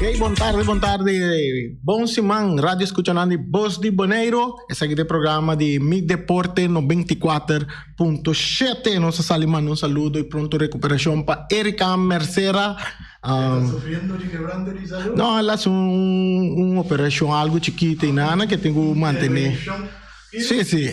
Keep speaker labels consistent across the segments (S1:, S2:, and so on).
S1: Hey, bon tarde, bon tarde. Bon siman, radio escuchanan di Bos di Boneiro. Esaki ta e programa di Mi Deporte 94.7. Nos a sali manda un saludo y pronto recuperacion pa Erika Mercera.
S2: Um, Está sufriendo di quebranto di salud?
S1: No, el hace un, un operacion algo chiquito y nada que tengo mantener. Sí, sí.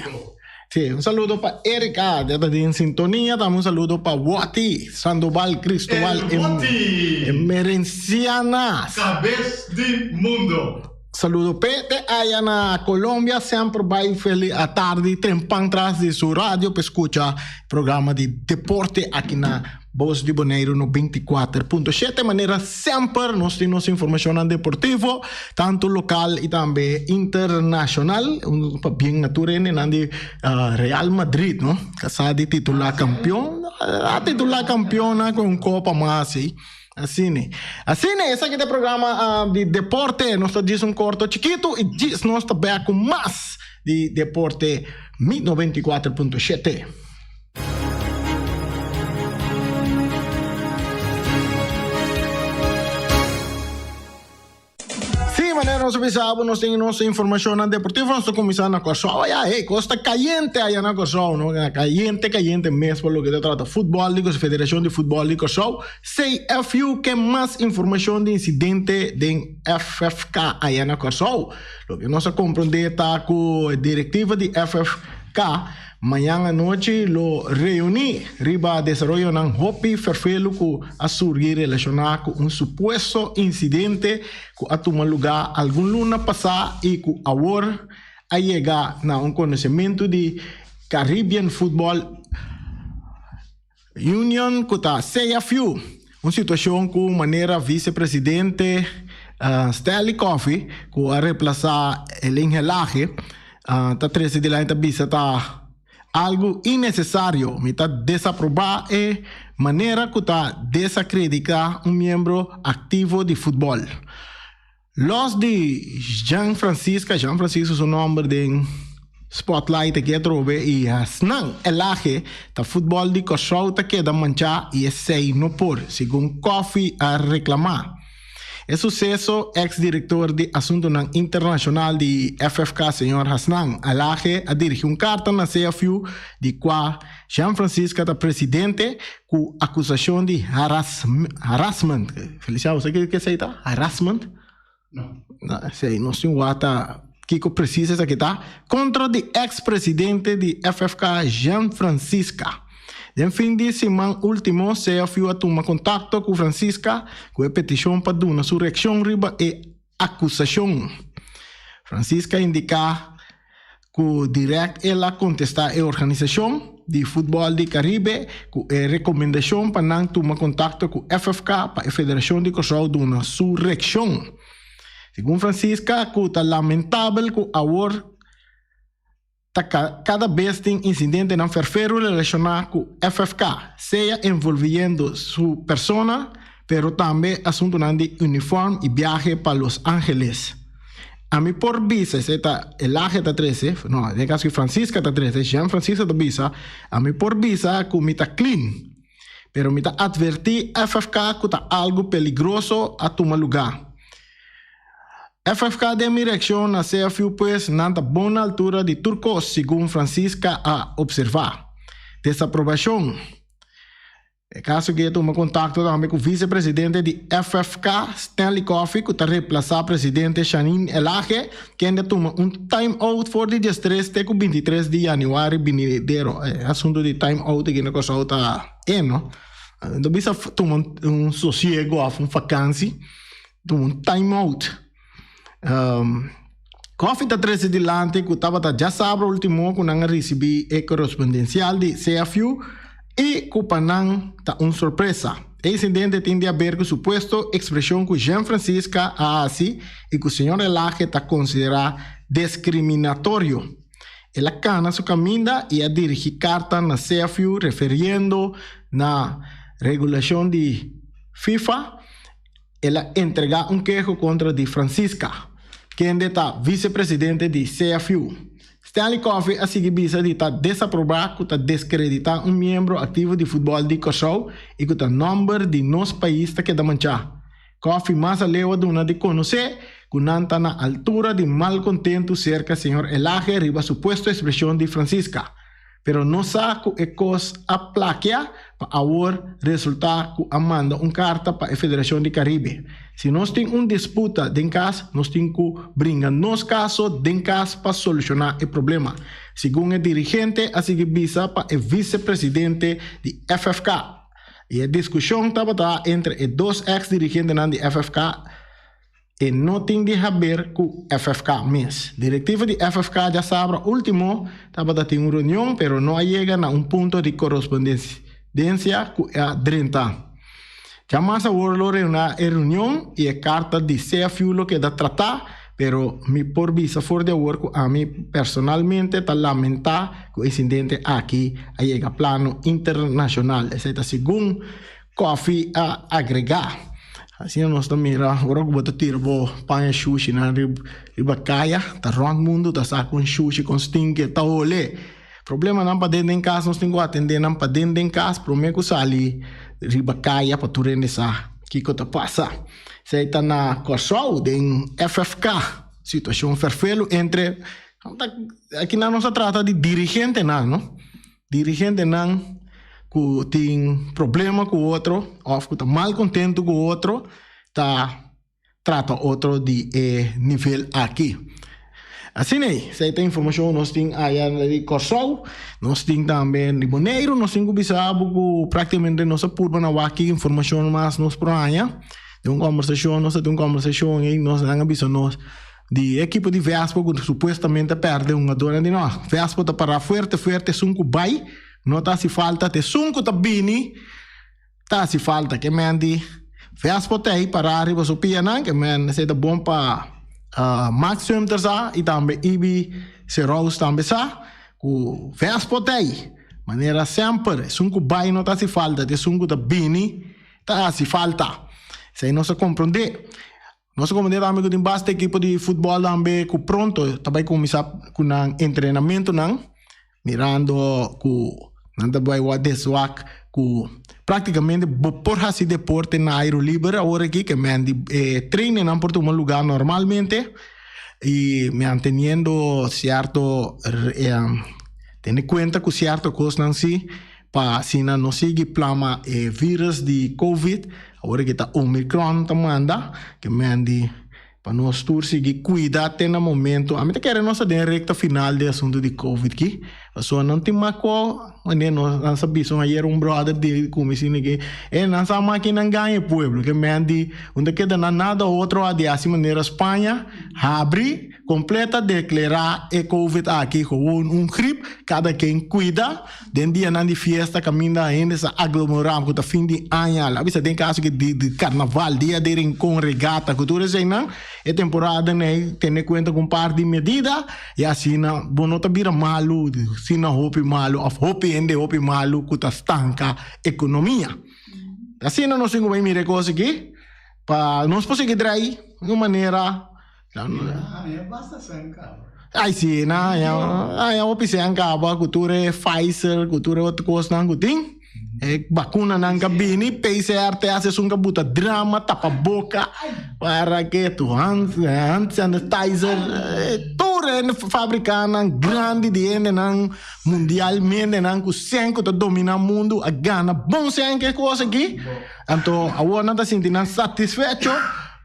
S1: Sí, un saludo pa Erika, ya ta den sintonia. Tambe un saludo pa Wati, Sandoval Cristobal
S2: El Wati.
S1: Emerenciana.
S2: Cabes di mundo.
S1: Saludo p'e te aya na Colombia, semper bai feli atardi trempan tras di su radio pa escucha programa di deporte aki na Bos di Boneiru 94.7. Manera semper nos tin nos informacionnan deportivo, tanto local y tambe internacional. Un pabien na tur hendenan di Real Madrid, no? Ca sa di titula campeon. A titula campeon cu un copa mas así. Asina. Asina, esaki ta e programa di deporte. Nos ta djis un corto chikito y djis nos ta bek cu mas di deporte Mi 94.7. Sí, manera nos a bisa bo, nos tin nos informacionnan deportivo, nos ta cuminsa na Kòrsou. Aya, hey, kos ta cayente aya na Kòrsou, no? Cayente, cayente mes pa loke ta trata futbol di Kòrsou, Federacion di Futbol di Kòrsou, CFU, ke mas informacion di incidente den FFK aya na Kòrsou. Loke nos a comprende ta cu e directiva di FFK Mañan anochi lo reuní riba desaroyonan hopi ferfelu ku a surgi relashoná ku un supuesto insidente ku a tuma lugá algun luna pasá i ku awor a yega na un konosementu di Caribbean Football Union ku ta CFU, un situashon ku manera visepresidente Stanley Coffey ku a replasá Elaine Helage ta trese dilanti ta bisa ta algu innesesario. Mi ta desaprobá e manera ku ta desakrediká un miembro aktivo di futbòl. Los di Jean Francisca, Jean Francisca su nomber den spotlight aki atrobe y Hasnan Elage ta futbol di Kòrsou ta keda manchá y esei no por, segun Coffie a reklamá. E suseso, ex direktor di Asuntunan Internashonal di FFK señor Hasnan Elage a dirigi un karta na CFU di kua Jean Francisca ta presidente ku akusashon di harassment. Feliciano, bo sa kiko esei ta? Harassment?
S2: No.
S1: No, esei nos tin wak ta kiko presis esaki ta. Kontra di eks presidente di FFK Jean Francisca. Den fin di siman ultimo CFU a tuma kontakto ku Francisca ku e petishon pa duna su reakshon riba e akusashon. Francisca a indiká ku dirèkt el a kontestá e organisashon di futbòl di Karibe ku e rekomendashon pa nan tuma kontakto ku FFK pa e federashon di Kòrsou duna su reakshon. Segun Francisca ku ta lamentabel ku awor ta kada bes tin insidentenan ferferu relashoná ku FFK, sea envolviendo su persona pero tambe asuntunan di uniform i biahe pa Los Angeles. Ami por bisa, esei ta Elahe ta trese, no, den e kaso aki Francisca ta trese, Jean Francisca ta bisa, ami por bisa ku mi ta clean, pero mi ta atvertí FFK ku ta algu peligroso a tuma lugá. FFK den mi reakshon na CFU pues nan ta bon na altura di tur kos, segun Francisca a opservá. Desaprobashon. E kaso ke tuma kontakto tambe ku visepresidente di FFK, Stanley Coffey, ku ta replasá presidente Shanine Elage, kende a tuma un time out for di diestres te ku bintitres di yanüari binidero. E asuntu di time out aki na Kòrsou ta e no. No bisa tuma un sosiego òf un fakansi, tuma un time out. Coffey ta trese dilanti ku tabata djasabra ultimo ku nan a risibí e korespondensial di CFU i ku pa nan ta un sorpresa. E insidente tin di aber ku supuesto ekspreshon ku Jean Francisca a hasi i ku señor Elage ta konsiderá deskriminatorio. El a kana su kaminda i a dirigí karta na CFU referiendo na regulashon di FIFA. El a entregá un keho kontra di Francisca, kende ta visepresidente di CFU. Stanley Coffey a sigui bisa di ta desaprobá ku ta deskreditá un miembro aktivo di futbòl di Kòrsou i ku ta nòmber di nos pais ta keda manchá. Coffie mas aleu a duna di konosé ku nan ta na altura di malkontentu serka señor Elhage riba supuesto ekspreshon di Francisca. Pero no sa ku e kos a plakia pa awor resultá ku a manda un karta pa e Federashon di Karibe. Si nos tin un disputa den kas, nos tin ku bringa nos kaso den kas pa solushoná e problema, segun e dirigente a sigui bisa pa e visepresidente di FFK. I e diskushon tabata entre e dos eks dirigentenan di FFK e no tin di haber ku FFK mes. Direktiva di FFK djasabra ultimo tabata tin un reunion pero no a yega na un punto di korespondensia ku a drenta. Djamas awor lo reuna e reunion i e karta di CFU lo keda tratá, pero mi por bisa for di awor ku ami personalmente ta lamentá ku e insidente aki a yega plano internashonal. Esei ta segun Coffie a agregá. Asina nos ta mira ora ku bo ta tira bo paña shushinan riba kaya, ta rònt mundu ta sa kon shushi, kon stinki ta hole. Problemanan paden den kas nos tin ku atendé nan paden den kas promé ku sali riba kaya pa tur hende sa kiko ta pasa. Esei ta na Kòrsou den FFK, situashon fèrfelu entre, akinan nos a trata di dirigentenan no, dirigentenan ku tin problema ku otro òf ku ta malkontentu ku otro ta trata otro di e nivel aki. Asina ei, esei ta informashon nos tin aya di Kòrsou, nos tin tambe di Boneiru, nos tin ku bisa bo ku praktikamente nos a purba na wak ki informashon mas nos por haña. Den un kòmbersashon, nos a tin un kòmbersashon ei, nos nan a bisa nos di e ekipo di Vespo ku supuestamente a pèrdè un hungadornan di nos. Vespo ta pará fuerte fuerte, esun ku bai no ta hasi falta, ta esun ku ta bini. Ta hasi falta ke men di Vespo ta ei pará riba su pianan, ke men esei ta bon pa Max Sumter sa i tambe Ibi Serous tambe sa ku Vespo ta ei. Manera semper esun ku bai no ta hasi falta, ta esun ku ta bini ta hasi falta. Esei nos a komprondé. Nos a komprondé tambe ku tin basta ekipo di futbòl tambe ku pronto ta bai kuminsá ku nan entrenamentunan, mirando ku nan ta bai wak deswak ku práktikamente bo por hasi deporte na airu liber awor aki, ke men di e trainingnan por tuma lugá normalmente i manteniendo sierto tene kuenta ku sierto kosnan si. Pa asina no sigui plama e virus di covid, awor ke ta omicron ta manda, ke men di pa nos tur sigui cuida te na momento, ami ta kere nos ta den recta final di asunto di covid ki, pasobra no tin mas ko manera nos nan sa bisa un ayer un brother di cu mi sini ki e nan sa mas ki nan gaña e pueblo, ke men di un ta keda na nada otro a di haci manera Spaña habri. Completa declara e covid aki gewoon un grip, cada ken cuida, den dianan di fiesta caminda hende sa aglomera cu ta fin di aña, la bisa den caso ki di carnaval, dia di rincon, regata cu tur eseynan, e temporada nei tene cuenta cu un par di medida y asina bo no ta bira malu, asina hopi malu of hopi hende hopi malu cu ta stanca economia. Asina nos tin cu bay mira e cos aki pa nos por sigui drai di un manera. Ai si, na ya ya hopi se han caba cu tur e Pfizer, cu tur e otro cosnan cu tin. E vacunanan ka bini, PCR test esun ka buta drama, tapa boca, para que tu hand, hand sanitizer, tur e fabricanan grandi di hendenan mundialmente nan cu sen cu ta domina mundo a gana bon sen ke cos aki. Anto awor nan ta sinti nan satisfecho.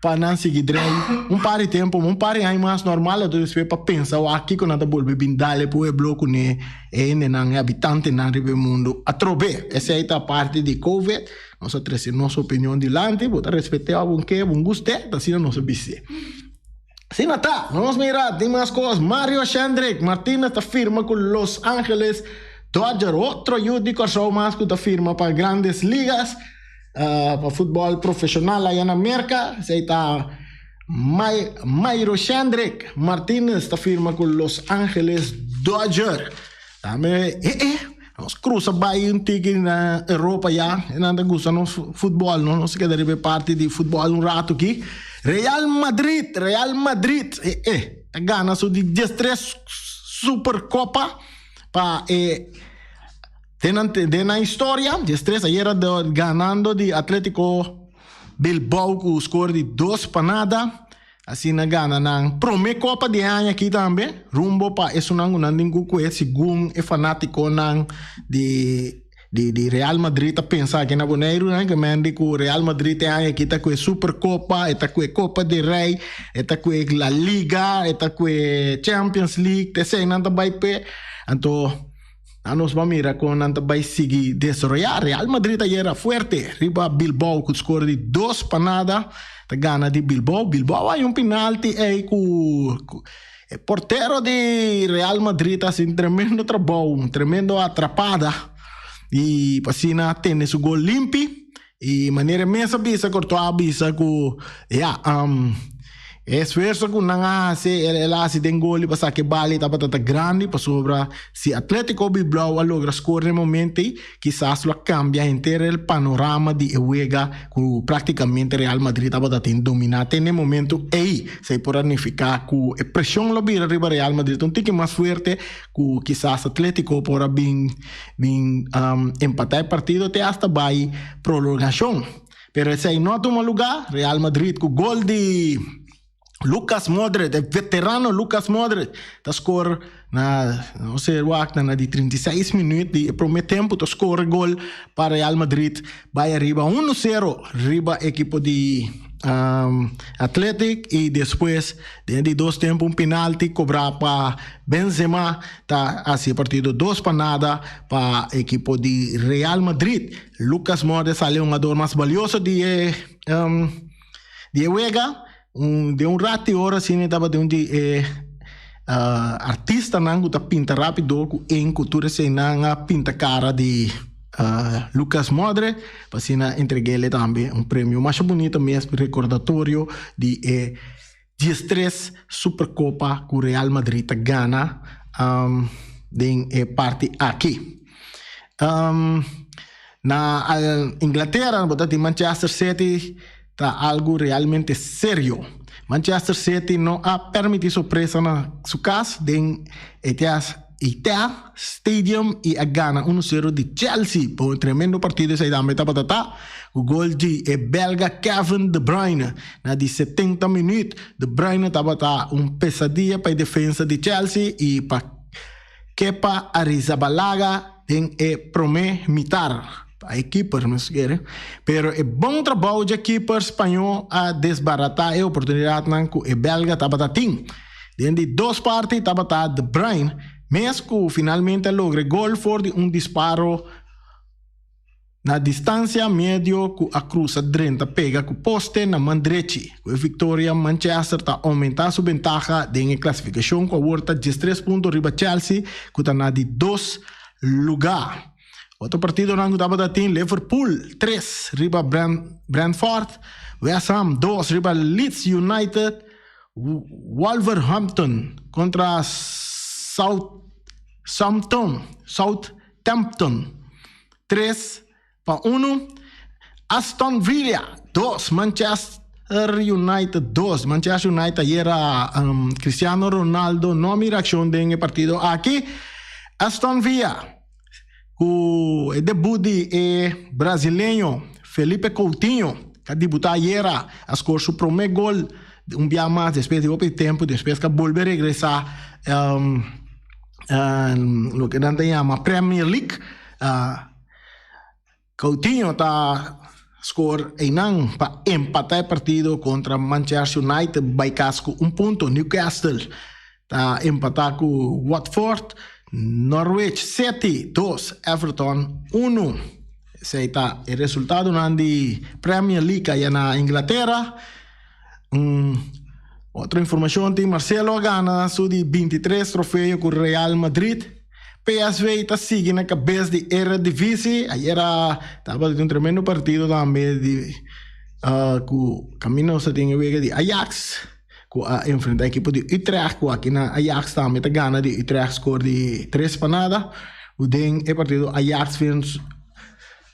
S1: Pa nan sigui drei un par di tempu, un par di aña mas normal, anto despues pa pensa wak kiko nan ta bolbe bin dal e pueblo ku ne e hendenan, e habitantenan riba e mundu atrobe. Esei ta parti di Covid. Nos a trese nos opinion dilanti, bo ta respet'é òf bo ke, bo gust'é, ta asina nos a bis'é. Asina ta, nos mira tin mas kos. Mario Shendrick Martinez ta firma ku Los Angeles Dodgers, otro yu di Kòrsou mas ku ta firma pa Grandes Ligas. Pa futbòl profeshonal aya na Merka, esei ta Mayro Shendrick Martinez ta firma ku Los Angeles Dodger. Tambe eh eh nos krusa bai un tiki na Europa ya, e nan ta gusta nos futbòl no, nos keda riba e parti di futbòl un ratu aki. Real Madrid, Real Madrid eh eh ta gana su di diestres Supercopa pa e. Den nan den nan historia, diestres ayera de ganando di Atletico Bilbao ku score di 2-0. Asina gana nan promé kopa di e aña aki tambe, rumbo pa esunnan ku nan tin ku kue segun e fanátikonan di di di Real Madrid ta pensa aki na Boneiru nan ke men di ku Real Madrid e aña aki ta kue Superkopa, e ta kue Kopa di Rei, e ta kue La Liga, e ta kue Champions League, ta esei nan ta bai p'e. Anto A nos ban mira kon nan ta bai sigui desaroyá. Real Madrid ayera fuerte riba Bilbao ku skor di 2-0 ta gana di Bilbao. Bilbao a haña un penalti ei ku e portero di Real Madrid a hasi un tremendo trabou, un tremendo atrapada i pa asina tene su gol limpi. I manera e mes a bisa, Courtois a bisa ku ya, e esfuerso ku nan a hasi, el a hasi den goli pa saka e bali tabata ta grandi pasobra si Atletico Bilbao a logra skor den e momento ei, kisas lo a kambia henter el panorama di e wega ku praktikamente Real Madrid tabata tin dominá te na e momento ei. Esei por a nifiká ku e preshon lo bira riba Real Madrid un tiki mas fuerte ku kisas Atletico por a bin bin empatá e partido te hasta bai prolongashon. Pero esei no a tuma lugá, Real Madrid ku gol di Lucas Modric, e veterano Lucas Modric ta skor na no se wak na di 36 minuut di e prome tempu ta skor e gol pa Real Madrid bai ariba 1-0 riba ekipo di Athletic y despues den di dos tempo un penalti cobra pa Benzema ta haci e partido 2-0 pa ekipo di Real Madrid. Lucas Modric sali e hungador mas balioso di e di e wega. Un den un rat di ora asina e tabata un di e artistanan cu ta pinta rapido cu ink cu tur eseinan a pinta cara di Lucas Modric pa asina entreg'ele tambe un premio masha bunita mes recordatorio di e 13 Supercopa cu Real Madrid ta gana den e parti aki. Na Inglaterra bo ta tin Manchester City ta algo realmente serio. Manchester City no a permiti sorpresa na su cas den Etihad Stadium y a gana 1-0 di Chelsea. Pa un tremendo partido esey tambe tabata ta cu gol di e belga Kevin De Bruyne na di 70 minuut. De Bruyne tabata un pesadia pa e defensa di Chelsea y pa Kepa Arrizabalaga den e prome mitar. Pa e keeper nos kere. Pero e bon trabou dje keeper spañó a desbaratá e oportunidatnan ku e belga tabata tin. Den di dos parti tabata De Bruyne mes ku finalmente a logra e gol for di un disparo na distansia medio ku a krusa drenta pega ku poste na man drechi. Ku e viktoria Manchester ta oumentá su bentaha den e klasifikashon ku awor ta 13 punto riba Chelsea ku ta na di dos lugá. Otro partidonan ku tabata tin Liverpool 3 riba Brentford, West Ham 2 riba Leeds United, Wolverhampton kontra Southampton 3-1, Aston Villa 2, Manchester United 2. Manchester United ayera Cristiano Ronaldo no a mira accion den e partido aki. Aston Villa cu e debut di e brasileño Felipe Coutinho ca debuta ayera a score su prome gol un bia mas despues di hopi tempo despues ca bolbe regresa loke nan ta yama Premier League. Coutinho ta score einan pa empata e partido contra Manchester United bay cas cu un punto. Newcastle ta empata cu Watford, Norwich City 2, Everton 1. Esey ta e resultadonan di Premier League aya na Inglaterra. Otro informacion tin Marcelo a gana su di 23 trofeo cu Real Madrid. PSV ta sigui na kabes di Eredivisie. Ayera tabata tin un tremendo partido tambe di ku kaminda nos ta tin e wega di Ajax ku a enfrenta ekipo di Utrecht ku aki na Ajax tambe ta gana di Utrecht skor di 3-0. Ku den e partido Ajax vins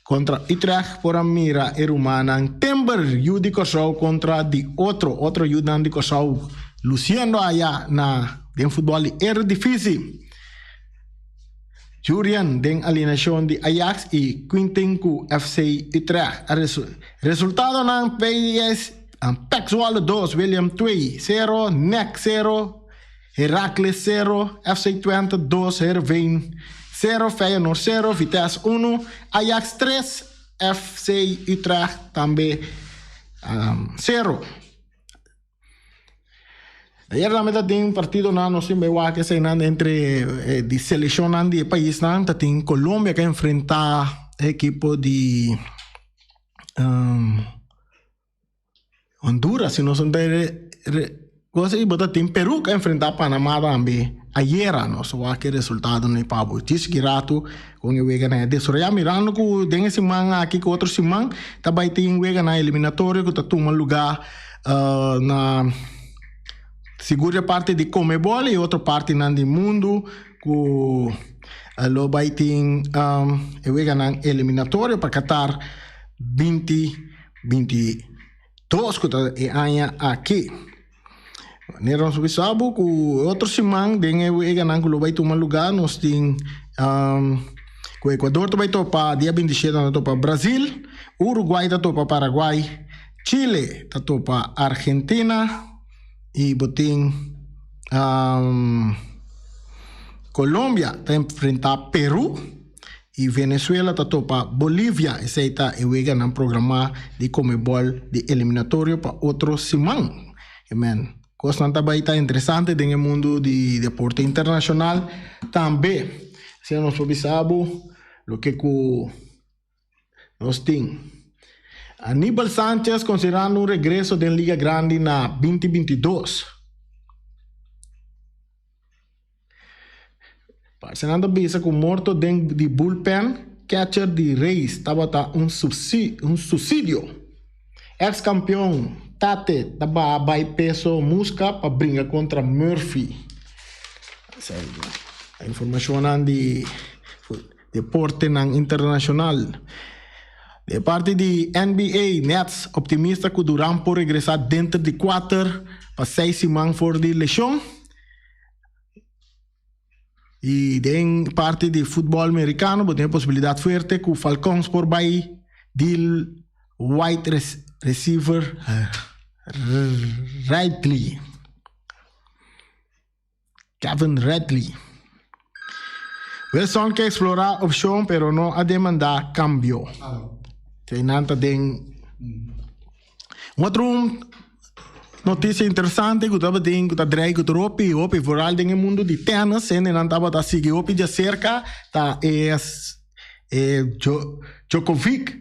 S1: kontra Utrecht por a mira e rumannan Timber yu di Kòrsou kontra di otro otro yunan di Kòrsou lusiendo aya na den futbòl di Eredivisie. Jurien den alineashon di Ajax i Quinten ku FC Utrecht. Resultadonan PS PEC Zwolle 2, Willem 2, 0, NEC 0, Heracles 0, FC Twente 2, Heerenveen 0, Feyenoord 0, Vitesse 1, Ajax 3, FC Utrecht tambe 0. Ayer tambe ta tin partidonan nos tin bai wak eseinan entre di selekshonnan di e paisnan ta tin Colombia ke enfrenta e ekipo di Honduras si no son ta cosa y bo ta tin Peru ke enfrenta Panama tambe ayera nos wak e resultadonan pa bo djis ki ratu kon e weganan a desaroya mirando ku den e siman aki ku otro siman ta bai tin weganan eliminatorio ku ta tuma luga na sigur e parti di Comebol y otro partinan di mundu ku lo bai tin e weganan eliminatorio pa Qatar 2022 ku ta e aña aki. Manera nos bisa bo ku otro siman den e weganan ku lo bai tuma luga nos tin ku Ecuador ta bai topa dia 27 nan ta topa Brazil, Uruguay ta topa Paraguay. Chile ta topa Argentina y bo tin Colombia ta enfrenta Peru y Venezuela ta topa Bolivia. Esey ta e weganan programa di Comebol di eliminatorio pa otro siman. Amen. Cosnan ta bay ta interesante den e mundo di deporte internacional tambe. Asina nos por bisa bo loke cu. Nos tin Anibal Sanchez considerando un regreso den Liga Grandi na 2022. Parse nan ta bisa cu morto den di bullpen catcher di Rays tabata un un suicidio. Ex campeon Tate ta baha bay peso musca pa bringa contra Murphy. Informacionnan di. Deportenan internashonal. De parti di NBA, Nets optimista ku Durant por regresá denter di kuater pa seis siman for di leshon. I den parti di futbòl merikano bo tin e posibilidat fuerte ku Falcons por bai deal wide receiver Ridley. Kevin Redley. Wilson ke eksplorá opshon pero no a demandá kambio. Nan ta den un otro notisia interesante ku tabatin ku ta drei ku tur hopi hopi vooral den e mundu di tènis hendenan tabata sigui hopi djaserka ta e e Djokovic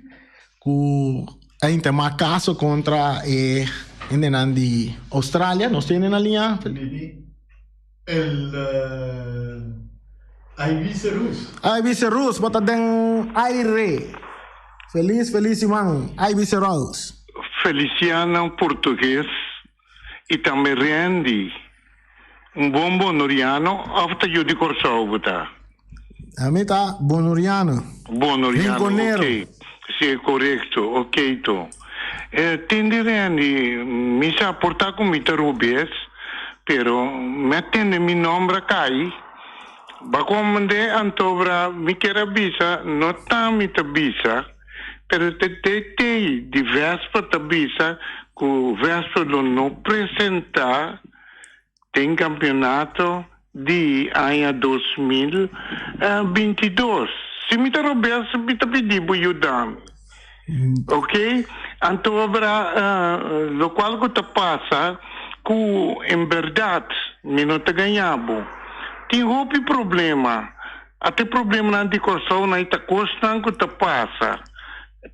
S1: ku a intemá kaso kontra e hendenan di Australia. Nos tene na liña.
S2: El Aivice Rus.
S1: Aivice Rus, bo ta den aire. Felis, felis siman, Aivice Rus.
S3: Feliciano Portugues y tambe Randy, un bon Bonoriano of ta yu di Corsou bo ta?
S1: Ami ta Bonoriano.
S3: Bonoriano,
S1: Rinconero.
S3: ok. Si, corecto, ok to. Tende Randy, mi sa por ta cu mi ta rubes, pero mi a tende mi nomber a cay. Bakomende antobra mi kier a bisa, no ta mi ta bisa. Pero te DT di Vespa ta bisa cu Vespa lo no presenta den campeonato di aña 2022. Si mi ta robes mi ta pidi bo yuda mi. Ok? Anto abra locual cu ta pasa cu en berdad mi no ta gaña bo. Tin hopi problema. Ata e problemanan di Kòrsou nan i ta kosnan ku ta pasa,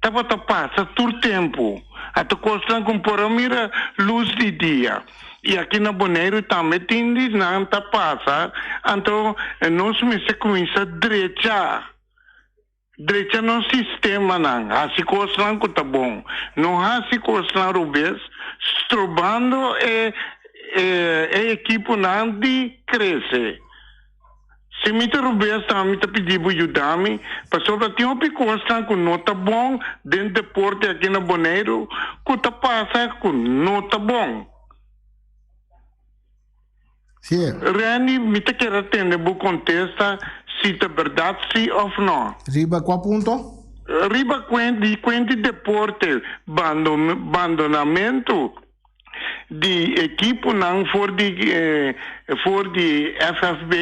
S3: tabata pasa tur tempu. Ata kosnan ku por a mira lus di dia. I aki na Boneiru tambe tin di nan ta pasa, anto nos mester kuminsá drecha, drecha nos sistemanan, hasi kosnan ku ta bon. No hasi kosnan robes, strobando e e ekiponan di krese. Si mi ta rubes ta mi ta pidi bo yuda mi, pasobra tin hopi kosnan ku no ta bon den deporte aki na Boneiru ku ta pasa ku no ta bon.
S1: Sí.
S3: Randy, mi ta kere tende bo kontesta. si ta bèrdat si òf nò.
S1: Riba kua punto?
S3: Riba di kuent di deporte, bandonamentu di ekiponan for di for di FFB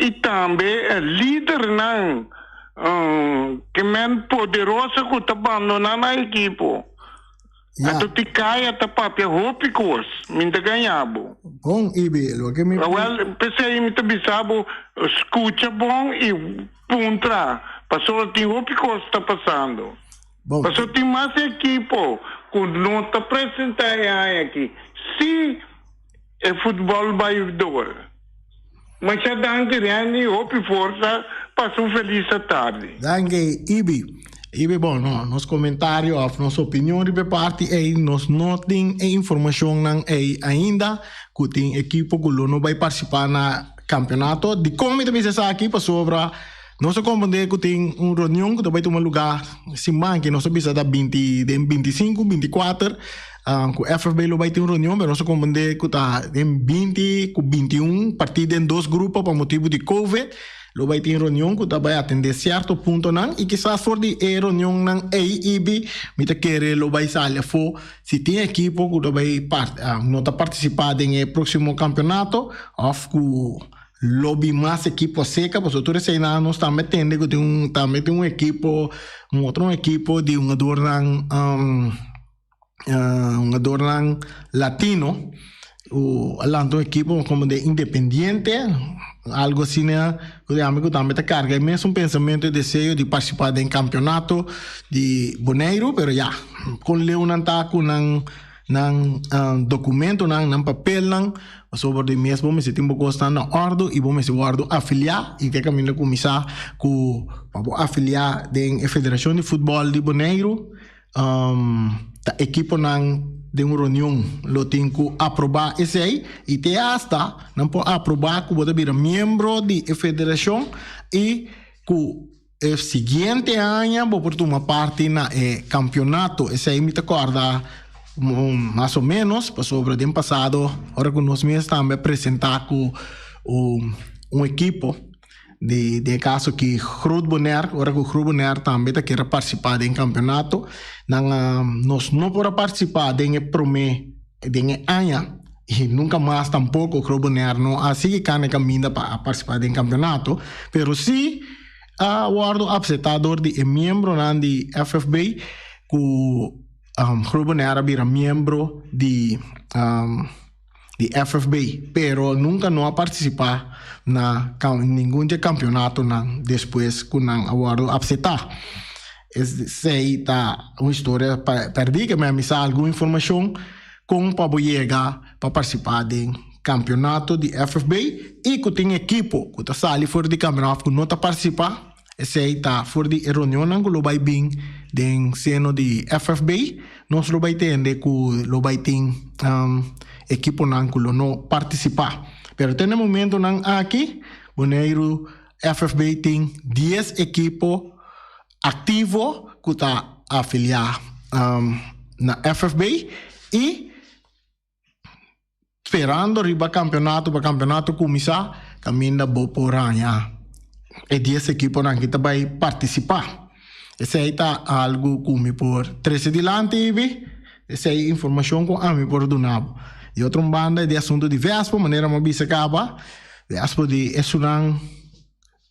S3: i tambe lidernan ke men poderoso ku ta bandoná nan ekipo.
S1: Ya.
S3: Anto ti kaya ta papia hopi kos, mi ta gaña bo.
S1: Bon, Ibi, loke mi.
S3: Awel, p'esei mi ta bisa bo, skucha bon i puntra, pasobra tin hopi kos ta pasando.
S1: Bon.
S3: Pasobra tin mas ekipo ku no ta presentá e aña aki, si e futbòl bai dor. Masha danki Randy, hopi forsa, pasa un felis atardi.
S1: Danki Ibi. Ibi bon no, nos komentario òf nos opinion riba e parti ei nos no tin e informashonnan ei ainda ku tin ekipo ku lo no bai partisipá na kampionato. Dikon mi ta bisa esaki? Pasobra nos a komprendé ku tin un reunion ku ta bai tuma lugá siman ke nos a bisa ta binti den bintisinku, bintikuater Ku FFB lo bai tin un reunion, pero nos a komprendé ku ta den 20 ku 21 partí den dos grupo pa motibu di Covid. Lo bai tin reunion ku ta bai atendé sierto puntonan i kisas for di e reunionnan ei ibi mi ta kere lo bai sali afó si tin ekipo ku ta bai no ta partisipá den e próksimo kampionato òf ku lo bin mas ekipo aserka pasobra tur eseinan nos tambe tende ku tin un tambe tin un ekipo un otro ekipo di hungadornan. Hungadornan latino ku a lanta un ekipo komo de Independiente, algo asina ku di ami ku tambe ta karga e mesun pensamentu i deseo di partisipá den kampionato di Boneiru, pero ya kon leu nan ta ku nan nan dokumentonan, nan papelnan, pasobra di mes bo mester tin bo kosnan na òrdu i bo mester wòrdu afiliá i te kaminda kuminsá ku pa bo afiliá den e federashon di futbòl di Boneiru. Ta ekiponan den un reunion lo tin ku aprobá esei i te asta nan por aprobá ku bo ta bira miembro di e federashon i ku e siguiente aña bo por tuma parti na e kampionato. Esei mi ta kòrda mas o ménos pasobra den pasado ora ku nos mes tambe a presentá ku un ekipo. Di den e kaso ki Groot Bonaire, ora ku Groot Bonaire tambe ta kier a partisipá den kampionato, nan a nos no por a partisipá den e promé den e aña i nunka mas tampoko Groot Bonaire no a sigui kana e kaminda pa a partisipá den kampionato, pero si a wòrdu apseptá dor di e miembronan di FFB ku Groot Bonaire a bira miembro di. Di FFB, pero nunca no a participa na ningun di e campeonatonan despues cu nan a wordo apseta. Esey ta un historia perdi ke mi a misa algun informacion con pa bo yega pa participa den campeonato di FFB y cu tin ekipo cu ta sali for di campeonato of cu no ta participa. Esei ta for di e reunionnan ku lo bai bin den seno di FFB. Nos lo bai tende ku lo bai tin ekiponan ku lo no partisipá. Pero te na e momentonan aki Boneiru FFB tin dies ekipo aktivo ku ta afiliá na FFB i Sperando riba campeonato pa campeonato cuminsa caminda bo por haña e dies equiponan ki ta bay participa. Esey ta algo cu mi por trece dilanti ibi, esey informacion cu ami por duna bo. Di otro un banda di asunto di Vespo manera mi a bisa caba, Vespo di esunnan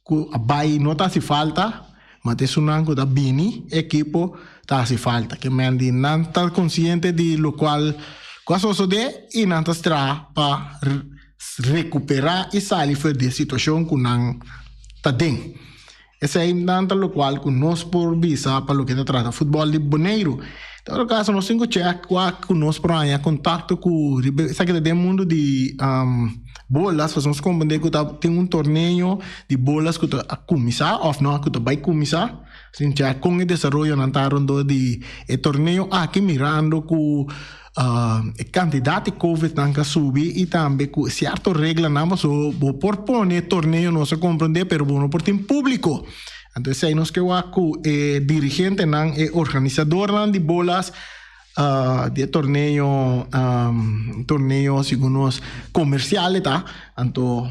S1: Ku a bai no ta hasi falta, ma ta esunnan ku ta bini e ekipo ta hasi falta. Ke men di nan ta konsiente di lokual ku a sosodé i nan ta stra pa rekuperá i sali for di e situashon ku nan ta den. Esei nan ta lokual ku nos por bisa pa loke ta trata futbòl di Boneiru. En todo kaso nos tin ku chèk kua ku nos por haña kontakto ku riba esaki ta den mundu di Bolas, pasobra nos comprende cu ta tin un torneo di bolas cu ta a cuminsa of no cu ta bay cuminsa. Sin check con e desaroyonan ta rondó di e torneo aki mirando cu e cantidad di covidnan ka subi y tambe cu cierto reglanan pasobra bo por pone e torneo nos a comprende pero bo no por tin publico. Anto esey nos ke wak cu e dirigentenan e organisadornan di bolas. Di e torneo torneo segun nos comercial e ta anto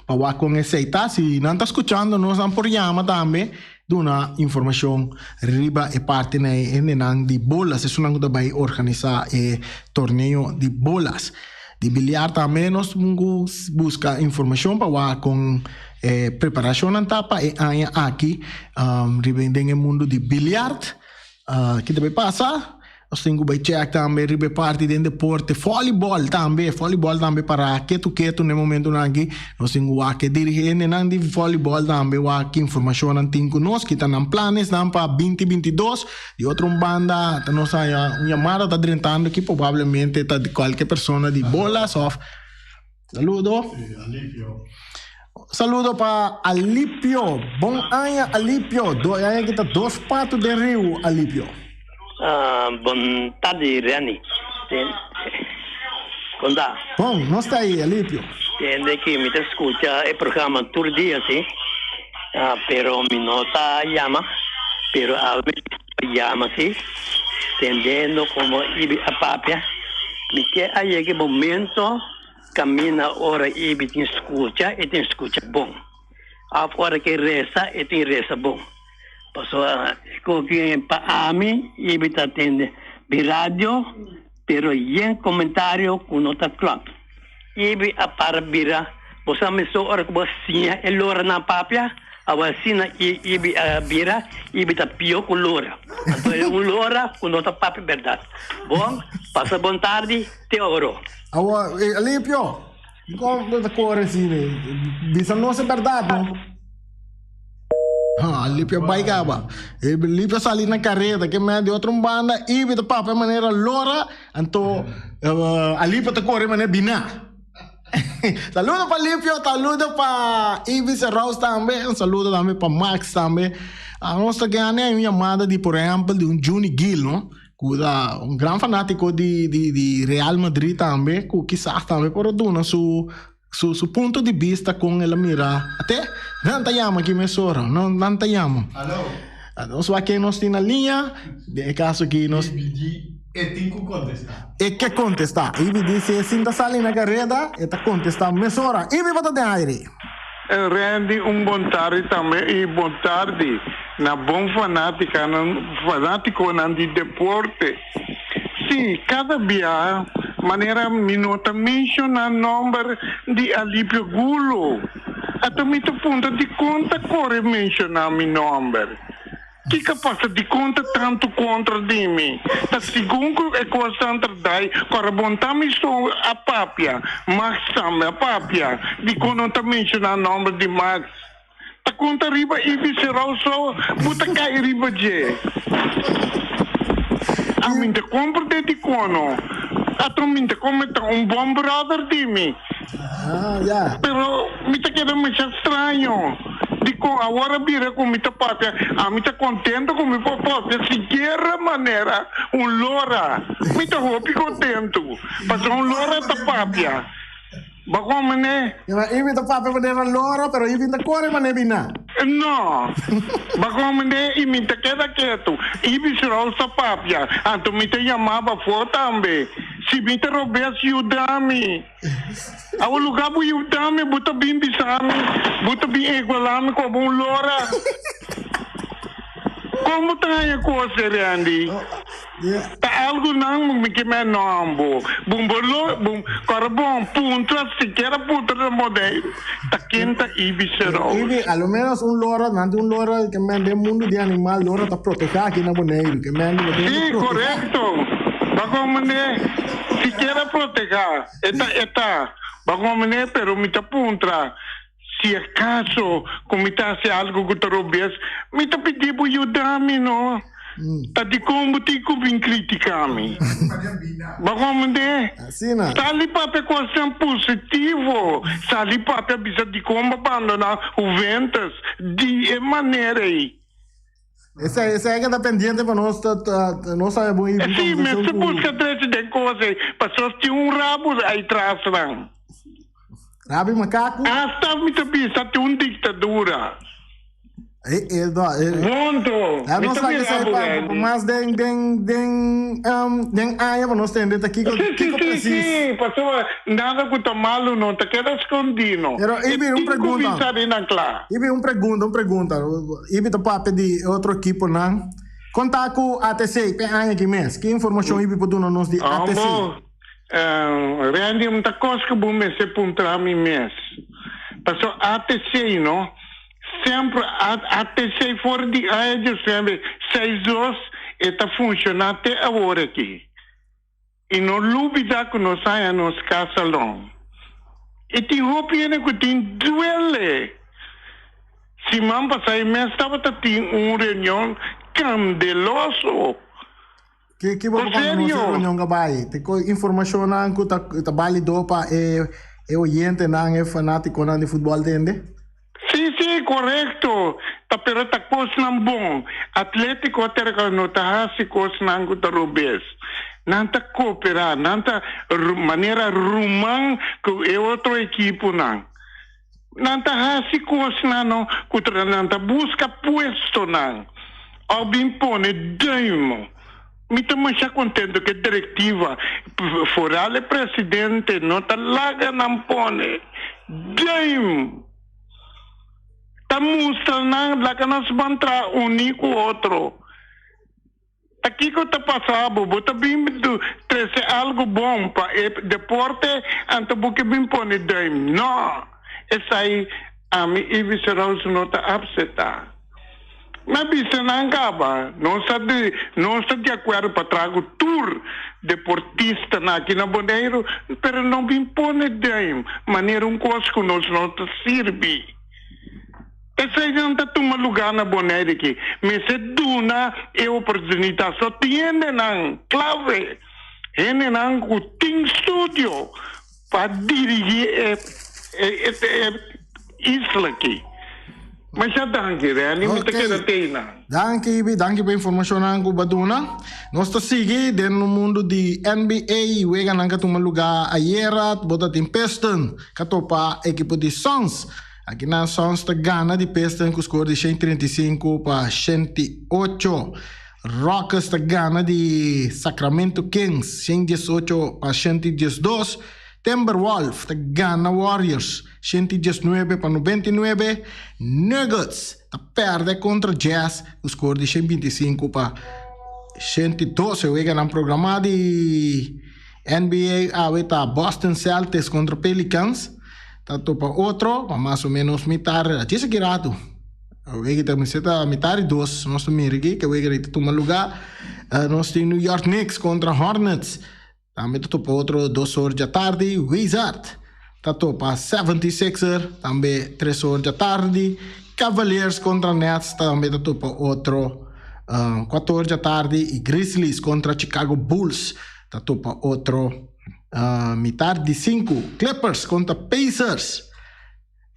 S1: pa. pa wak kon esei ta. Si nan ta skuchando nos nan por yama tambe duna informashon riba e parti na e hendenan di bolas, esunnan ku ta bai organisá e torneo di bolas. Di biliar tambe nos ku buska informashon pa wak kon e preparashonnan ta pa e aña aki riba den e mundu di biliard. Ki ta bai pasa? Nos tin ku bai check tambe riba e parti den deporte. Volleyball tambe, volleyball tambe para ketu ketu na e momentunan aki. Nos tin ku wak e dirigentenan di volleyball tambe wak ki informashonnan tin ku nos, ki ta nan planesnan pa 2022. Di otro un banda ta nos haña un yamada ta drentando aki probablemente ta di kualke persona di bolas òf. Saludo.
S2: Alipio.
S1: Saludo pa Alipio. Bon aña Alipio. Do aña ki ta dos patu den riu Alipio.
S4: Ah, bon tardi Renny. Kon ta?
S1: Bon, nos ta ahí Alipio.
S4: Tende ki mi ta skucha e programa tur dia si, ah, pero mi no ta yama, pero awe mi ta yama si, tendendo komo Ibi a papia, mi ke a yega e momento Camina ora Ibi tin scucha e tin scucha bon. Of ora ke reza e tin reza bon. Pasobra cu pa ami Ibi ta tende di radio pero yen comentario cu no ta klop. Ibi a para bira bo sa mesun ora cu bo siña e lora nan papia Awa asina Ibi a bira, Ibi ta pio ku lora. Anto e un lora ku no ta papia bèrdat. Bon, pasa bon tardi, te oro.
S1: Awa, Alipio, dikon bo ta kore asina? Bisa nos e bèrdat, no? Ha, Alipio bai kaba. Alipio sali na kareda, ke men di otro un banda, Ibi ta papia manera lora, anto Alipio ta kore manera biná. Saludo pa Lipio, saludo pa Ibis Rose tambe, un saludo tambe pa Max tambe. Ah, nos ta gana un llamada di por ejemplo di un Juni Gil, no? Ku ta un gran fanatico di di di Real Madrid tambe, ku kisas tambe por duna su su su punto di bista kon el a mira. Ate, nan ta yama aki mesora, no, nan ta yama.
S2: Aló.
S1: Nos wak ken nos tin na liña, den e kaso aki nos.
S2: ABG, e tin ku kontestá.
S1: E ke kontestá. Ibi di si e sinta sali na kareda, e ta kontestá mesora. Ibi bo ta den aire.
S3: Randy un bon tardi tambe y bon tardi na bon fanaticanan fanaticonan di deporte. Si, cada bia manera mi no ta menciona nomber di Alipio Gulo, ata mi ta puntra dicon ta core menciona mi nomber. Kiko pasa? Dikon ta tantu kontra di mi? Ta segun ku e kosnan ta dai, kòrda bon ta mi so a papia, Max tambe a papia. Dikon no ta menshoná nòmber di Max? Ta konta riba Ibi Serou so bo ta kai riba dje. Ami ta komprendé dikon no. Ato mi ta kome ta un bon bròder di mi. Pero mi ta keda masha straño. Dikon awor a bira ku mi ta papia? Ami ta kontento ku mi por papia sikiera manera un lora. Mi ta hopi kontentu pasobra un lora ta papia. Bakon mane?
S1: Ibi ta papia manera lora pero ibi ta kore mane bina.
S3: No. Bakon mane i mi ta keda ketu. Ibi Srols ta papia anto mi ta yama bafó tambe. Si mi ta robes yuda mi. Awo lugar bo yuda mi, bo ta bin bisa mi, bo ta bin iguala mi como un lora. Con bo ta haña cos de Randy? Ta algo nan mi ke men no bo. Bun bo lo, bun, cora bon, puntra, sikiera puntra na Boneiru, ta ken ta Ibi Serous.
S1: Ibi, a lo menos un lora, nan tin un lora ke men den mundo di animal, lora ta proteha aki na Boneiru, ke men bo tin
S3: Sí,
S1: proteha.
S3: correcto. Ba con mane, sikiera proteha, e ta, e ta. Ba con mane, pero mi ta puntra, si acaso cu mi ta haci algo cu ta robes, mi ta pidi bo yuda mi, no? Ta dicon bo tin cu bin critica mi? Ba con mane?
S1: Asina.
S3: Sali papia cosnan positivo, sali papia bisa dicon bo abandona Juventus di e manera ey.
S1: Esei, esei ke ta pendiente pa nos ta, ta, nos sabe bon
S3: i Sí, mester busca drechi den cos ey, pasobra tin un rabo ey tras nan.
S1: Rabi macaco?
S3: Hasta mi ta bisa tin un dictadura.
S1: E, e, no, e,
S3: Punto.
S1: Ja,
S3: Mi
S1: nos
S3: ta
S1: laga
S3: mira
S1: sa
S3: bo,
S1: pa
S3: Randy.
S1: mas den den den um, den aña pa nos tende ta kiko
S3: Sí, sí,
S1: kiko
S3: sí,
S1: precies.
S3: sí. Pasobra nada ku ta malu no ta keda skondí, no.
S1: Pero
S3: E
S1: Ibi, un
S3: tin ku
S1: pregunta.
S3: bisa den nan kla.
S1: Ibi, un pregunta, un pregunta. Ibi ta papia di otro ekiponan. Konta ku ATC pe aña ki mes. Ki informashon Ibi por duna nos di ATC?
S3: Ambo, Randy, un ta kos ku bo mester puntra mi mes. Paso ATC, no, semper ATC for di aña diesnuebe seis dos e ta funshoná te awor aki. I no lubidá ku nos haña nos kasalon. I tin hopi hende ku tin duele. Siman pasá e mes tabata tin un reunion kandeloso.
S1: Ki ki bo
S3: Por
S1: por konta nos e
S3: serio.
S1: reunion ka bai? Te ko informashonnan ku ta ta balido pa e e oyentenan, e fanátikonan di futbòl tende?
S3: Sí, sí, korekto. Ta pero ta kosnan bon. Atlétiko Terka no ta hasi kosnan ku ta robes. Nan ta kooperá, nan ta manera ruman ku e otro ekiponan. Nan ta hasi kosnan no ku ta nan ta buska puestonan òf bin pone duim. Mi ta masha kontento ku e direktiva, foral e presidente no ta laga nan pone duim. Ta mustra nan laga nos ban traha uní ku otro. Ta kiko ta pasa bo? Bo ta bin trese algu bon pa e deporte anto bo ke bin pone duim? No! Esai ami Ivis Roos no ta apseta. Mi a bisa nan kaba, nos ta di nos ta di akuerdo pa traha ku tur deportistanan aki na Boneiru, pero no bin pone duim manera un kos ku nos no ta sirbi. Eseinan ta tuma lugá na Bonaire ki mester duna e oportunidat so tin hendenan klave, hendenan ku tin studio pa dirigí e e isla aki. Masha danki Renny, mi ta keda teinan.
S1: Danki Ibi, danki pa informashonnan ku bo a duna. Nos ta sigui den un mundu di NBA, weganan ka tuma lugá ayera, bo ta tin Piston ka topa ekipo di Suns. Akinan Suns ta gana di Pistons ku skor di 135 pa 108. Rockets ta gana di Sacramento Kings 118 pa 112. Timberwolf ta gana Warriors 119 pa 99. Nuggets ta pèrdè kontra Jazz ku skor di 125 pa 112. Weganan programá di NBA awe ta Boston Celtics kontra Pelicans. Ta topa otro pa mas o menos mitar djis aki ratu. Aweki ta mester ta mitar di dos nos ta mira aki ke wega ta tuma luga. Nos tin New York Knicks kontra Hornets. Tambe ta topa otro dos or djatardi. Wizard ta topa 76er tambe tres or djatardi. Cavaliers kontra Nets tambe ta topa otro kuater or djatardi. I Grizzlies kontra Chicago Bulls ta topa otro. Mitar di sinku, Clippers kontra Pacers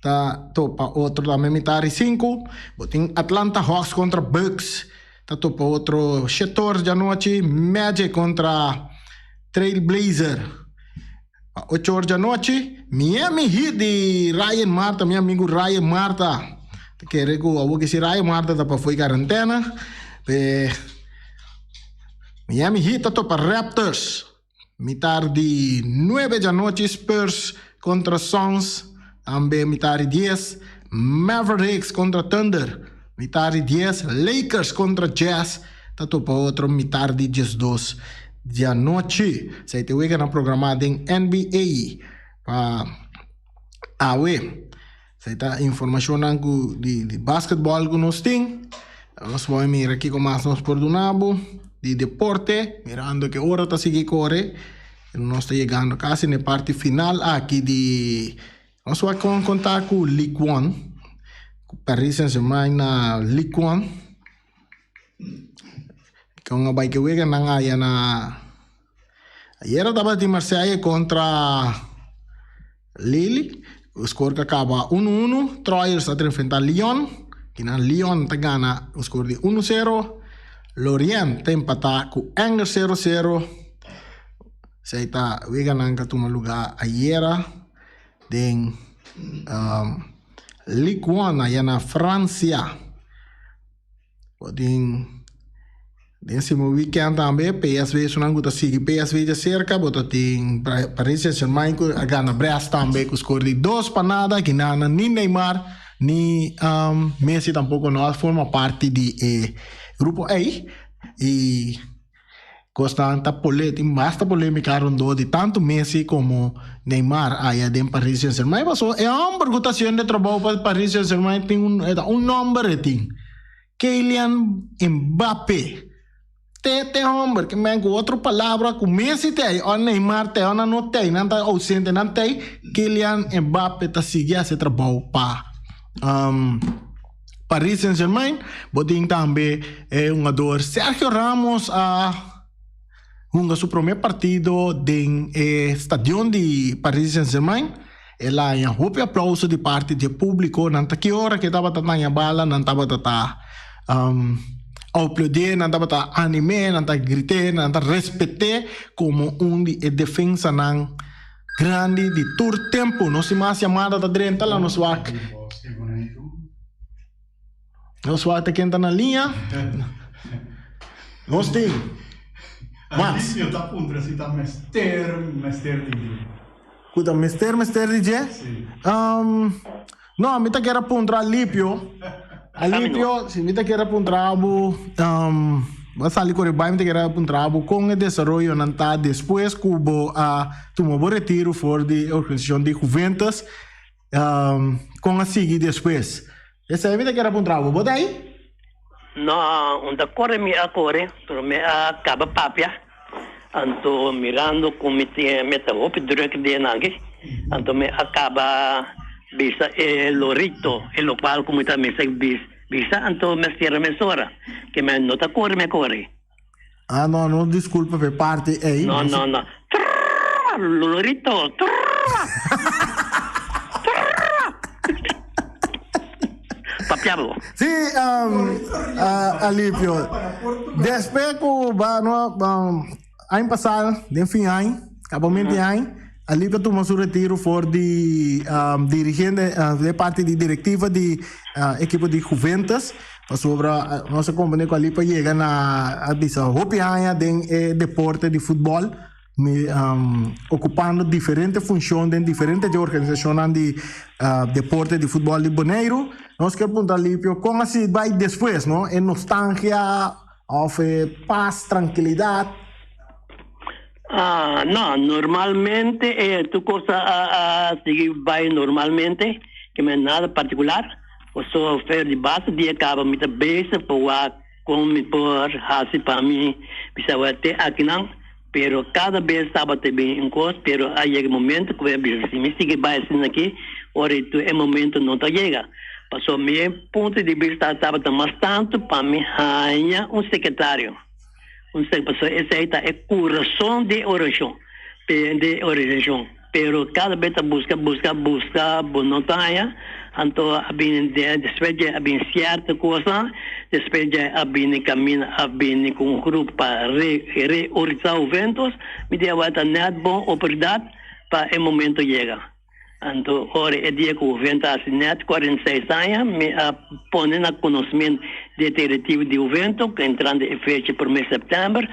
S1: ta topa otro tambe mitar di sinku. Bo tin Atlanta Hawks kontra Bucks ta topa otro shetor djanochi. Magic kontra Trail Blazer pa ocho or djanochi. Miami Heat di Ryan Marta, mi amigu Ryan Marta ta kere ku awor ki si Ryan Marta ta pafó e karentena. Miami Heat ta topa Raptors. Mitar di nuebe djanochi Spurs kontra Suns, tambe mitar di dies Mavericks kontra Thunder, mitar di dies Lakers kontra Jazz ta topa otro mitar di diesdos djanochi. Esei ta e weganan programá den NBA pa awe. Esei ta informashonnan ku di di basketball ku nos tin. Nos por mira kiko mas nos por duna bo di deporte, mirando ke ora ta sigui kore. Nos ta yegando kasi na e parti final aki di nos wak kon konta ku League One, ku Paris Saint Germain na League One. Kon a bai ke weganan aya na Ayera tabatin Marseille kontra Lille, ku skor ku a kaba unu unu. Troyes a enfrentá Lyon, kinan Lyon ta gana ku skor di unu sero. Lorient ta empatá ku Angers sero sero. Esei ta weganan ku a tuma lugá ayera den Ligue 1 aya na Fransia. Bo tin den simo weekend tambe PSV esunnan ku ta sigui PSV dje serka bo ta tin Paris Saint Germain ku a gana Brest tambe ku skor di 2-0. Kinana ni Neymar ni Messi tampoko no a forma parti di e grupo ei i Kosnan ta pole, tin basta polemika rondó di tantu Messi komo Neymar aya den Paris Saint Germain paso e hòmber ku ta hasiendo e trabou pa Paris Saint Germain tin un e ta un nòmber e tin, Kylian Mbappé. Te te hòmber ke men ku otro palabra ku Messi t'ei òf Neymar t'ei òf nan no t'ei nan ta ousente nan t'ei Kylian Mbappé ta sigui hasi e trabou pa Paris Saint Germain, bo tin tambe e hungador Sergio Ramos a hunga su prome partido den e stadion di Paris Saint Germain. El a haña hopi aplauso di parti di e publico. Nan ta ki ora ke tabata taña bala nan tabata ta aplaudié, nan tabata anim'é, nan ta grit'é, nan ta respet'é komo un di e defensanan grandi di tur tempu. Nos tin mas yamada ta drenta la nos wak. Nos wak ta ken ta na liña. Nos tin mas.
S2: Alipio ta puntra si ta mester mester di dje.
S1: Ku ta mester mester di dje?
S2: Si.
S1: No, mi ta kier a puntra Alipio. Alipio, si mi ta kier a puntra bo, bo a sali kore bai, mi ta kier a puntra bo kon e desaroyonan ta despues ku bo a tuma bo retiro for di e organisashon di Juventus, kon a sigui despues. Esei mi ta kier a puntra bo. Bo ta ei?
S4: No, un ta kore mi a kore, pero mi a kaba papia. Anto mirando ku mi tin mi ta hopi druk den aki, anto mi a kaba bisa e lorito, e lokual ku mi ta mester bisa, anto mi a sera mesora, ke mi no ta kore mi a kore.
S1: Ah no, no diskulpa pa e parti ei.
S4: No, no, no. Trrrra, lorito, trrrra. Trrrra. Papia bo.
S1: Sí, Alipio. Despues ku ba no aña pasá, den fin aña, kabamente di aña, Alipio a tuma su retiro for di dirigente de parti di direktiva di ekipo di Juventus. Pasobra nos a komprende ku Alipio a yega na a bisa hopi aña den e deporte di futbòl. Mi ocupando diferente funcion den diferente di organisacionnan di deporte di futbol di Boneiru. Nos kier puntra Lipio con a si bay despues, no? E nostalgia of e paz, tranquilidad.
S4: Ah, no, normalmente e tur cos a a sigui bay normalmente, ke men nada particular. Pasobra fer di basta dia caba mi ta bezig pa wak con mi por haci pa mi bisa wak te akinan. Pero cada bes tabata bin un cos, pero a yega e momento cu mi a bisa si mi sigui bay asina aki, ora y tur e momento no ta yega. Pasobra mi punto di bista tabata mas tanto pa mi haya un secretario, un sec, pasobra esey ta e curason di e oracion, di e organisacion. Pero cada bes ta busca, busca, busca, bo no ta haña. Anto a bini despues dje a bini cierto cosnan, despues dje a bini camina, a bini cu un grupo pa re reorganisa Juventus, mi di awor ta net bon oportunidad pa e momento yega. Anto ora e dia cu Juventus a haci net 46 aña, mi a pone na conocimiento di e directiva di Juventus, cu entrando e fecha prome september,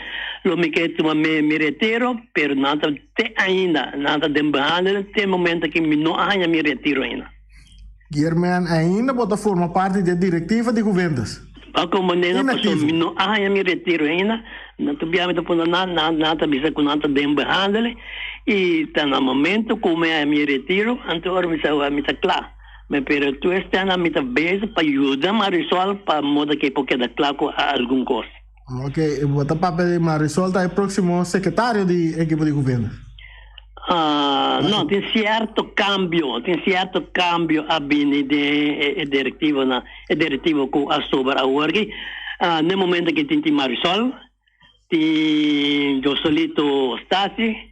S4: lo mi ke tuma mi retiro, pero nan ta. Te ainda nan ta den behandeling, te momento aki mi no a haña mi retiro ainda.
S1: Gierman, ainda bo ta forma parti di e directiva di Juventus?
S4: Pa como nena paso mi no a haña mi retiro ainda, nan ta bia mi ta punda nan, nan nan ta bisa cu nan ta den behandeling y ta na momento cu mi haña mi retiro, anto ora mi sa mi ta cla. Me pero tur esnan mi ta bezig pa yuda Marisol pa moda cu e por keda cla cu algun cos.
S1: Ok, bo ta papia di Marisol ta e próximo secretario di ekipo di Juventus?
S4: Ah, no, tin cierto cambio, tin cierto cambio a bini den e directivonan, e directivo cu a sobra awor aki. Ah, n'e momento aki tin tin Marisol, tin Joselito Stasi,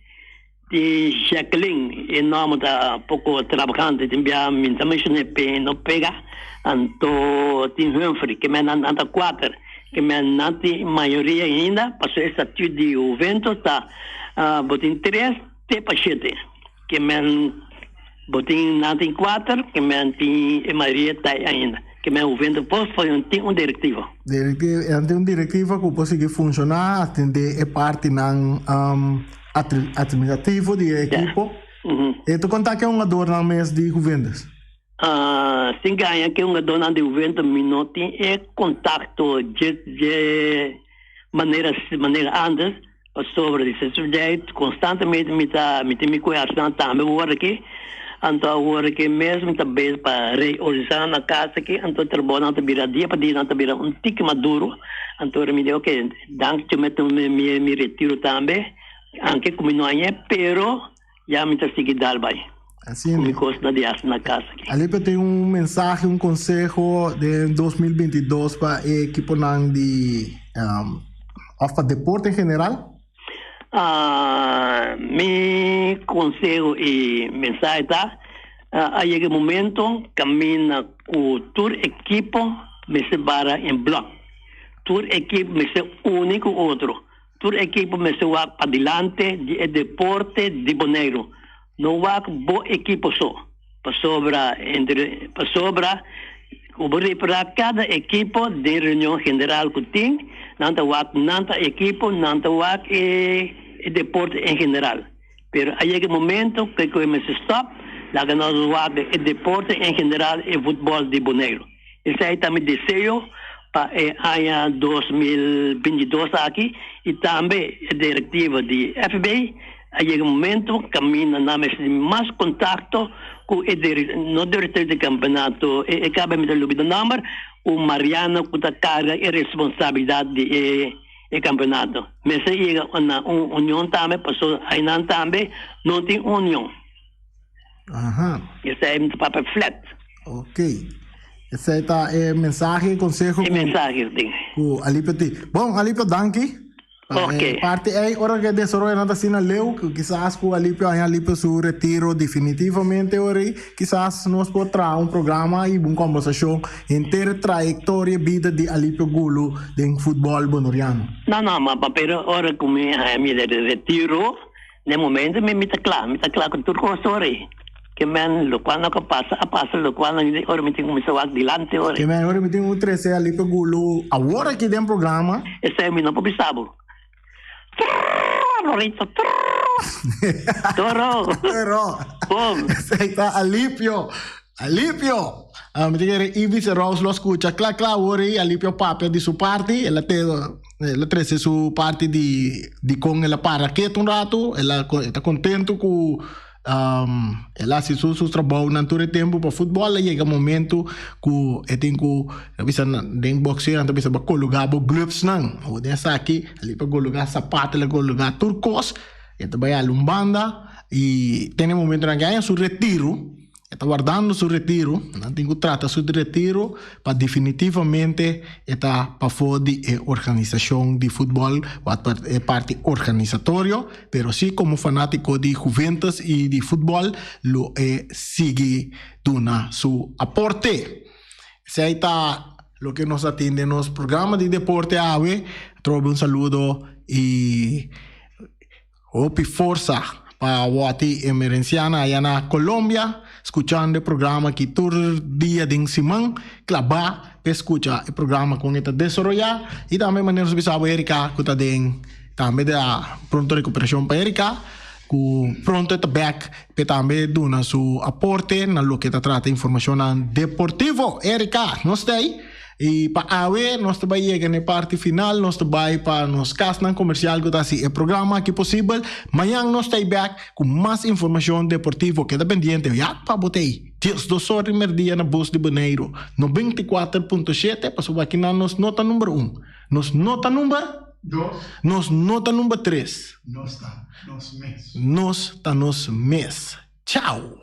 S4: Di Jacqueline, e nòmber ta poko trabahante, tin bia mi ta menshoné p'e no pega, anto tin Humphrey, ke men nan ta kuater, ke men nan tin mayoria ainda, pasobra e statut di Juventus ta bo tin tres te pa shete, ke men bo tin nan tin kuater, ke men tin e mayoria ta ainda. Ke men Juventus por tin un direktiva.
S1: Direktiva, tin un direktiva ku por sigui funshoná, atendé e partinan administrativo di e ekipo. E ta konta ke hungadornan mes di Juventus?
S4: Sin gaña ke hungadornan di Juventus mi no tin e kontakto dje dje manera manera antes pasobra di sesudei konstantemente mi ta mi tin mi kuersnan tambe wor aki anto awor aki mes mi ta bezig pa reorganisá na kas aki anto trabounan ta bira dia pa dia nan ta bira un tiki mas duro anto mi di oke danki cu mi a tuma mi retiro tambe anke cu mi no aña pero Ya mi ta sigui dal bai
S1: Asina.
S4: ku mi kosnan di hasi na kas aki.
S1: Alipe tin un mensahe, un konseho den 2022 pa e ekiponan di òf pa deporte en general?
S4: Mi konseho i mensahe ta, a yega e momento kaminda ku tur ekipo mester bara en blòk. Tur ekipo mester uni ku otro. Tur ekipo mester wak padilante di e deporte di Boneiru. No wak bo ekipo so, pasobra entre pasobra ku bo repará kada ekipo den reunion general ku tin, nan ta wak nan ta ekipo, nan ta wak e e deporte en general. Pero a yega e momento ku e mester stòp, laga nos wak e deporte en general, e futbòl di Boneiru. Esei ta mi deseo pa e aña 2022 aki i tambe e direktiva di FB a yega un momento kaminda nan mester tin mas kontakto ku e no direktor di kampeonato e kaba mi ta lubida nòmber ku Mariano ku ta karga e responsabilidat di e e kampeonato mester yega na un union tambe pasobra ainan tambe no tin union.
S1: Aha.
S4: Esei mi ta papia flat.
S1: Ok. Esei ta e mensahe, e conseho
S4: E mensahe tin.
S1: ku Alipio tin. Bon, Alipio, danki. Pa
S4: Ok.
S1: e parti ei, ora ku e desaroyonan ta asina leu, ku kisas ku Alipio haña Alipio su retiro definitivamente ora ei, kisas nos por traha un programa i un kombersashon henter e trayektoria e bida di Alipio Gulu den futbòl boneriano.
S4: No, no, ma pero ora ku mi haña mi retiro, Na e momento mi mi ta kla, mi ta kla ku tur kos ora ei. Ke men lokual no ka pasa a pasa, lokual no ora mi tin kuminsá wak dilanti ora
S1: Ke
S4: ei.
S1: men ora mi tin ku trese Alipe Gulu awor aki den programa.
S4: Esei mi no por bisa bo. Trrrr, Lorito, trrrr. Toro.
S1: Toro.
S4: Bom.
S1: Esei ta Alipio. Alipio! Mi ta kere Ibis e Rose lo skucha kla kla awor ei Alipio papia di su parti. El a te el a trese su parti di dikon el a para ketu un ratu. El a e ta kontentu ku el a hasi su su trabounan tur e tempu pa futbòl. A yega momentu ku e tin ku a bisa den bokseo nan ta bisa bo a kologá bo glupsnan. Awor den esaki Alipio a kologá sapato el a kologá tur kos. E ta bai al un banda i ten e momentunan ke haña su retiru. E ta wardando su retiro, nan tin ku trata su retiro pa definitivamente e ta pafó di e organisashon di futbòl wak pa e parti organisatorio, pero si komo fanátiko di Juventus i di futbòl lo e sigui duna su aporte. Esei ta loke nos a tin den nos programa di deporte awe. Atrobe un saludo i. Hopi forsa pa Watty Emerenciana aya na Colombia, scuchando e programa aki tur dia den siman, claba p'e scucha e programa con e ta desaroya y tambe manera nos bisa bo Erika cu ta den tambe da pronto recuperacion pa Erika cu pronto e ta bek p'e tambe duna su aporte na loke ta trata informacionnan deportivo. Erika, nos ta ey. I pa awe nos ta bai yega na e parti final, nos ta bai pa nos kasnan komersial ku ta hasi e programa aki posibel. Mañan nos ta ei bèk ku mas informashon deportivo. Keda pendiente, ya pa bo ta ei 12 or di merdia na Bos di Boneiru, 94.7, pasobra akinan nos no ta number un, nos no ta number
S2: Dos.
S1: Nos no ta number tres.
S2: Nos ta nos mes.
S1: Nos ta nos mes. Chao!